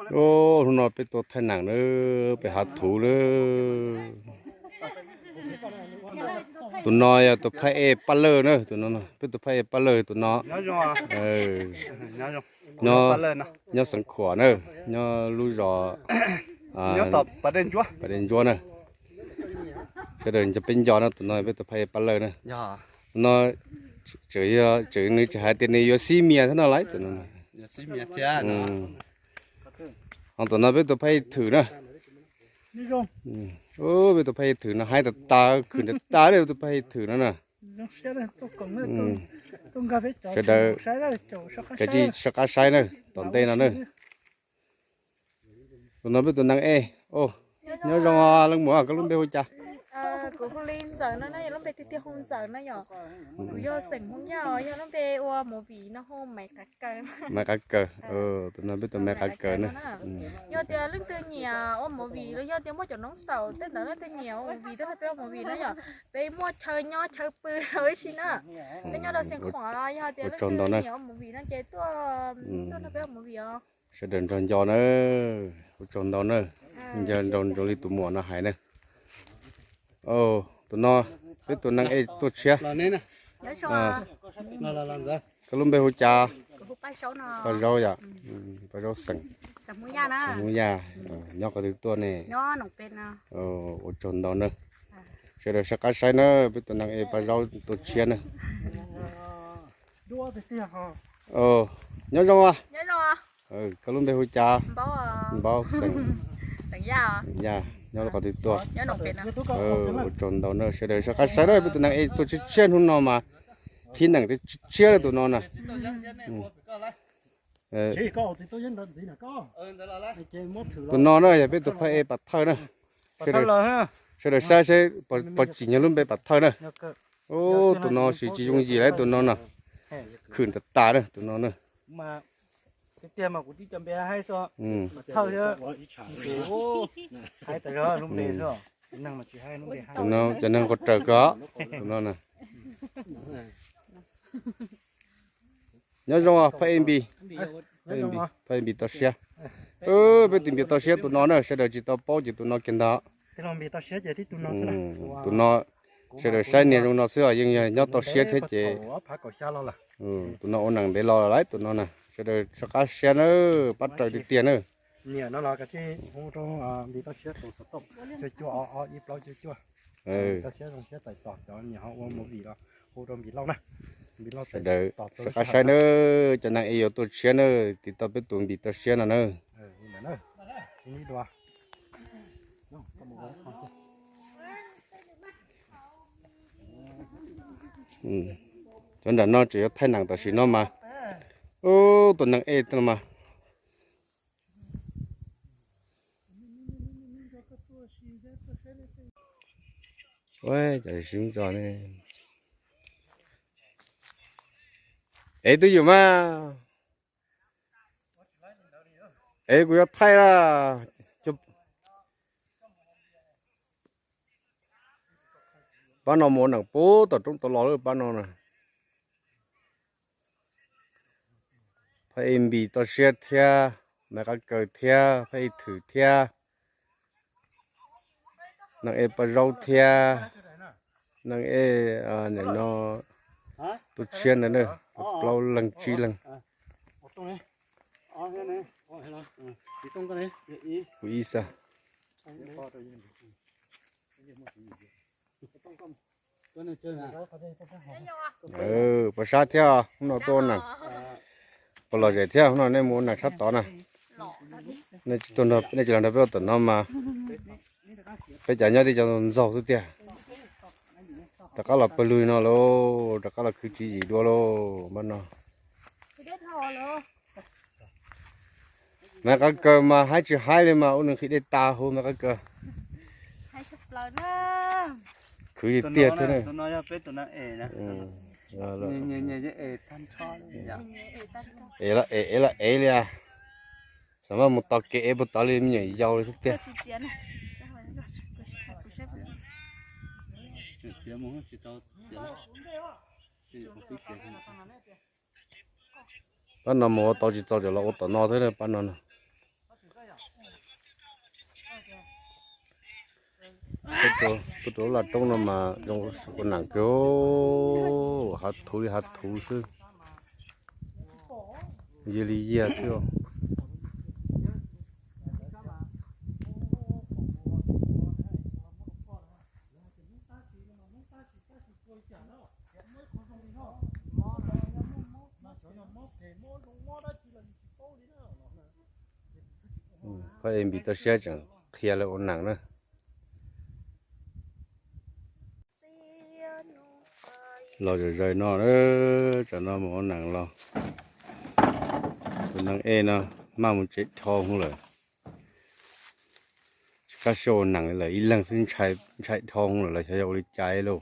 Hnub no peb tuaj thaij nam na, peb hav thuv na. Tus no yog tus phaj ej Paj Lawj na, tus no, peb tus phaj ej Paj Lawj tus no. Nyob xeev Khuam na, nyob lub zos Pas Dej Ntsuab na. Sawv daws nco peb nco no, tus no peb tus phaj ej Paj Lawj na. Tus no tseem, tseem nws tseem hais tias nws yuav xib mias thiab no lauj, tus no. Ho tus no peb tus phaj ej Thwm na. Peb tus phaj ej Thwm no haib tas tas, khwm tas tas li tus phaj ej Thwm no na. Sawv daws kav tsij soj qab saib na, tom ntej no na. Tus no peb tus neeg ej. Nyob zoo leej muam, koj lub npe hu cas? Kuv hu li Ntxawm no na, yog lub npe tiag tiag hu Ntxawm na yom. Kuv yog xeem Hmoob Yaj, yog lub npe ua movie no hu Maiv Qav Kaws. Maiv Qav Kaws, tus no peb tus Maiv Qav Kaws na. Yog tias leej twg nyiam ua movie los yog tias muaj cov noob xaum tej ntawd leej twg nyiam ua movie tuaj nrog peb ua movie na yom. Peb muaj chaw nyob chaw pw rau ib si na. Peb nyob rau Xeev Khuam, yog tias leej twg nyiam ua movie no ces tuaj, tuaj nrog peb ua movie os. Sawv daws nrog nco na, ua tsaug ntau na, nco ntau zoo li tus muam no hais na. Tus no peb tus neeg ej tuaj tshiab. Koj lub npe hu cas? Paj Zaub yom? Paj Zaub xeem, Hmoob Yaj, nyob qhov twg tuaj ne? Ua tsaug ntau na. Sawv daws soj qab saib na, peb tus neeg ej Paj Zaub tuaj tshiab na. Nyob zoo. Koj lub npe hu cas? Npaub xeem, Yaj, nyob qhov twg tuaj? Ua tsaug ntau na, sawv daws soj qab saib na, peb tus neeg ej tuaj tshiab tshiab hnub no mas khib neeg tshiab tshiab tus no na. Tus no na yog peb tus phaj ej Pas Thawj na. Sawv daws saib seb puas tsim nyog lub npe Pas Thawj na. Tus no sis tsis yooj yim lawm tus no na. Khwm tas tas na tus no na. Tus no cov neeg qhuav raws kawg tus no na. Nyob zoo phaj ej Npis, phaj ej Npis toj siab. Peb tus Npis toj siab tus no na, sawv daws tsis tau paub ces tus no kiag ntag. Tus no sawv daws saib niag zoo no xwb os, yeej yog nyob toj siab thiab ces. Tus no ua neeg ntev los lawm tus no na, sawv daws soj qab saib na, pab raws tiag tiag na. Sawv daws soj qab saib na, cov neeg ej yuav tuaj tshiab na, tiv tauj peb tus Npis toj siab no na. Cov nram no tseem yuav thaij neeg tam sim no mas, tus neeg ej no mas. Ev twb yum mas, ev kuv yuav thaij la. Pab no mus ua neeg puag tom roob tom los lawm pab no na. Phaj ej Npis toj siab thiab, Maiv Qab Kaws thiab, phaj ej Thwm thiab, neeg ej Paj Zaub thiab, neeg ej nim no tuaj tshiab ntawd na, plaub leeg tsib leeg. Kuv ib xav. Pos sab thiab, hnub no tuaj ua neeg. Pos lom zem thiab, hnub no nej mus ua neeg sab tod na. Nej tsis los nrog peb ua tom no mas peb cas nyob tib co ntxaug xwb tiag. Rov qab los pawg lug no lauj, rov qab los khwv tswv yim dua lauj, pab no. Maiv Qab Kaws mas haib tsis haib li mas ua nws nqhis dej tas huv Maiv Qab Kaws. Khwv tiag thiab na. Ev los ev, ev los ev li as. Xam maj mus tos kev ev puag tod li me nyuam yaus li xwb tiag. Pab no mus ua tau tsis txaus, tseem los ua tom no thiab pab no na. Tuaj rau lub laj roob no mas zoo ua neem kawg, hav thuv li hav thuv xwb, yiag li yiag xwb. Pab Envis toj siab tseem qhia lawv ua neem na. Los zom zaws no, tsam no mus ua neem los. Tus neeg ej no maj mus tsem dhau hwv lawm. Tsis kaj siab ua neem li lawm, ib leeg xwb ntshai dhau hwv lawm, los xyov yog ua li cas lauj.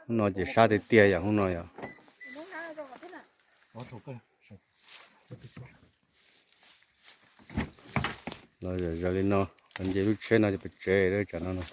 Hnub no ces sab tiag tiag yom, hnub no yom. Los zom zaws li no, nce lub tsheb no ces pem tsev tsam no no.